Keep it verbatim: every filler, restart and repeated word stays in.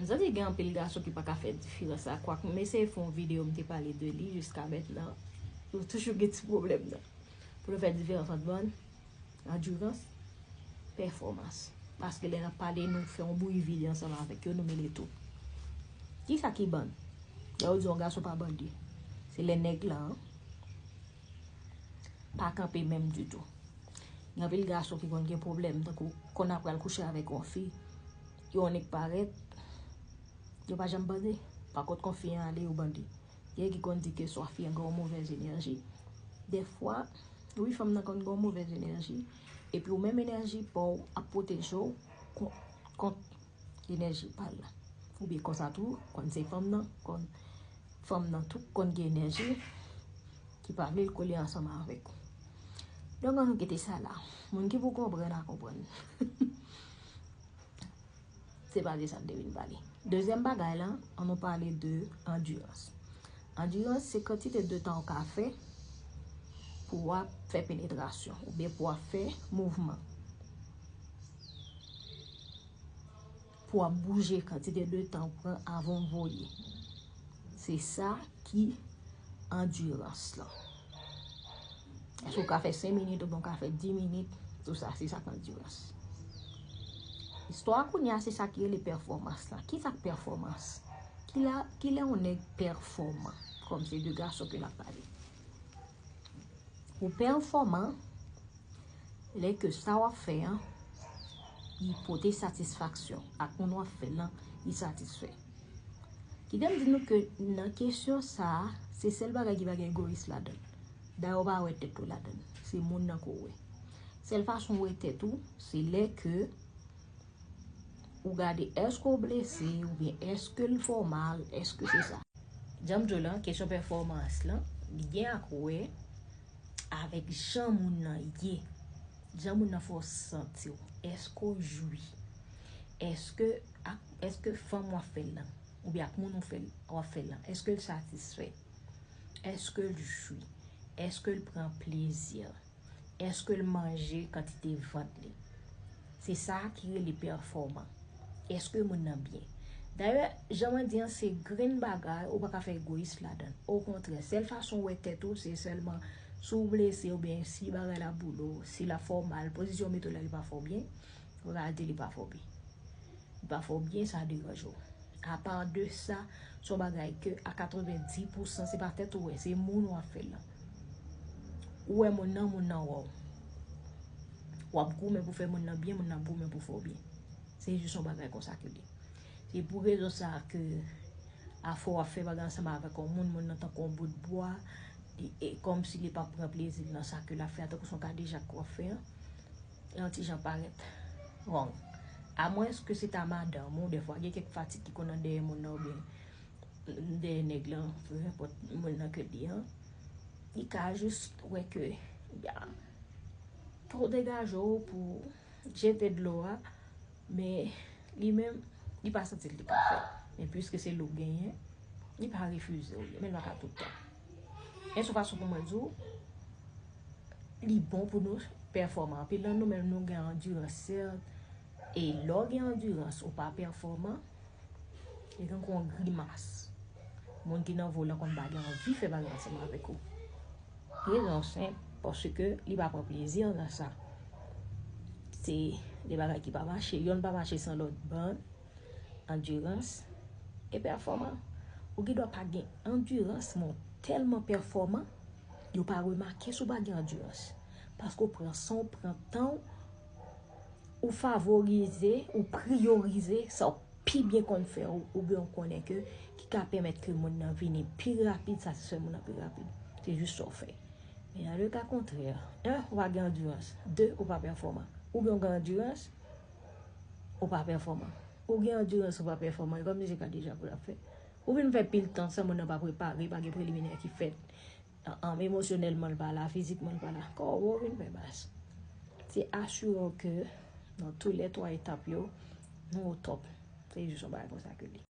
M santi gen anpil gason ki pa ka fè diferans la, kwak m eseye fè yon videyo, m te pale de li jiska mentnan. Yo toujou gen ti pwoblèm nan. Pou yo fè diferans ant bann andirans, pèfòmans. Paske lè n ap pale, nou fè yon bri vide ansanm avèk yo, nou mele tou. Kisa ki bann? Lè yo di yon gason pa bandi, se lè nèg la pa kanpe menm ditou. Gen anpil gason ki konn gen pwoblèm, tankou konn ap pral kouche avèk yon fi, yon nèg parèt, yo pa janm bandi. Pa kont, kon fi an ale, yo bandi. Gen ki konn di ke swa fi an gen yon movèz enèji. Dèfwa, wi, fanm nan konn gen yon movèz enèji. Epi ou menm enèji pa w ap pwoteje w kon-, kont enèji pa l la. Oubyen konsa tou, konn se fanm nan, konn fanm nan tou konn gen enèji ki pa vle l kole ansanm avèk ou. Donk, ann nou kite sa la. Moun ki pou konprann a konprann. Se pa de sa n te vin pale. Dezyèm bagay la, ann nou pale de andirans. Andirans, se kantite de tan w ka fè pou w ap fè penetrasyon, oubyen pou w ap fè mouvman. Pou w ap bouje, kantite de tan w pran avan w voye. Se sa ki andirans lan. Èske w ka fè senk minit oubyen w ka fè dis minit? Tou sa, se sa k andirans. Istwa a kounye a, se sa ki rele pèfòmans lan. Ki sa k pèfòmans? Kilè, kilè yon nèg pèfòman? Kòm se de gason ke n ap pale. Ou pèfòman lè ke sa w ap fè an, li pote satisfaksyon, ak moun w ap fè l lan, li satisfè. Kite m di nou ke nan kesyon sa a, se sèl bagay ki pa gen egoyis ladan l. Dayè, w pa wè tèt ou ladan l. Se moun nan ke w wè. Sèl fason w wè tèt ou, se lè ke ou gade, èske w blese, oubyen èske l fè w mal, èske se sa. Jan m di w lan, kesyon pèfòmans lan, li gen ak wè avèk jan moun nan ye. Jan moun nan fè w santi w. Èske w jwi? Èske ak, èske fanm w ap fè l lan, oubyen ak moun ou fè l, w ap fè l lan, èske l satisfè? Èske l jwi? Èske l pran plezi? Èske l manje kantite vant li? Se sa ki rele pèfòman. Èske moun nan byen? Dayè, jan mwen di an, se grenn bagay, ou pa ka fè egoyis ladan l. Okontrè, sèl fason w wè tèt ou, se sèlman si w blese oubyen si bagay la boule w, si l ap fè w mal, pozisyon w mete w la, li pa fè w byen, w ka di li pa fè w byen. Li pa fè w byen, sa deranje w. Apa de sa, se yon bagay ke a katrevenndis pousan se pa tèt ou wè, se moun w ap fè l lan. Ou wè moun nan, moun nan wè w. W ap goumen pou fè moun nan byen, moun nan ap goumen pou fè w byen. Se jis yon bagay konsa ke l ye. Se pou rezon sa a ke afè w ap fè bagay ansanm avèk yon moun, moun nan tankou yon bout bwa, e, e kòmsi li p ap pran plezi l nan sa ke l ap fè a, tankou se yon kadejak ke w ap fè an. Yon ti jan parèt wrong. Amwens ke se ta madanm ou, dèfwa gen kèk fatig ki konn nan dèyè moun nan oubyen dèyè nèg lan, peu importe moun nan ke l ye an, li ka jis wè ke, ya, twò degaje w pou jete dlo a, men li menm, li pa santi l li ka fè. Men piske se li w genyen, li pa refize w, men l pa ka tout tan. Men se yon fason pou mwen di w, li bon pou nou pèfòman. Anpil nan nou menm, nou gen andirans, sèt. E lè w gen andirans, ou pa pèfòman, li tankou yon grimas. Moun ki nan vo lan konn pa gen anvi fè bagay ansanm avèk ou. Rezon senp, paske li pa pran plezi nan sa. Se de bagay ki pa mache, yonn pa mache san lòt, bann, andirans, e pèfòman. Ou gen dwa pa gen andirans, men w tèlman pèfòman, yo pa remake si w pa gen andirans. Paske w pran san w, pran tan w, ou favorize, ou priyorize sa w pi byen konn fè, ou, oubyen w konnen ke ki ka pèmèt ke moun nan vini pi rapid, satisfè moun nan pi rapid. Se jis sa w fè. Men nan le ka kontrè, en, ou pa gen andirans, de, ou pa pèfòman. Oubyen w gen andirans, ou pa pèfòman. Ou gen andirans, ou pa pèfòman. E kòm se kadejak ou l ap fè. Ou vin fè pil tan san moun nan pa prepare, pa gen preliminè ki fèt. An, an, emosyonèlman l pa la, fizikman l pa la. Kò w vin fè baz. Se asire w ke nan tou lè twa etap yo, nou o top. Se jis yon bagay konsa ke l ye.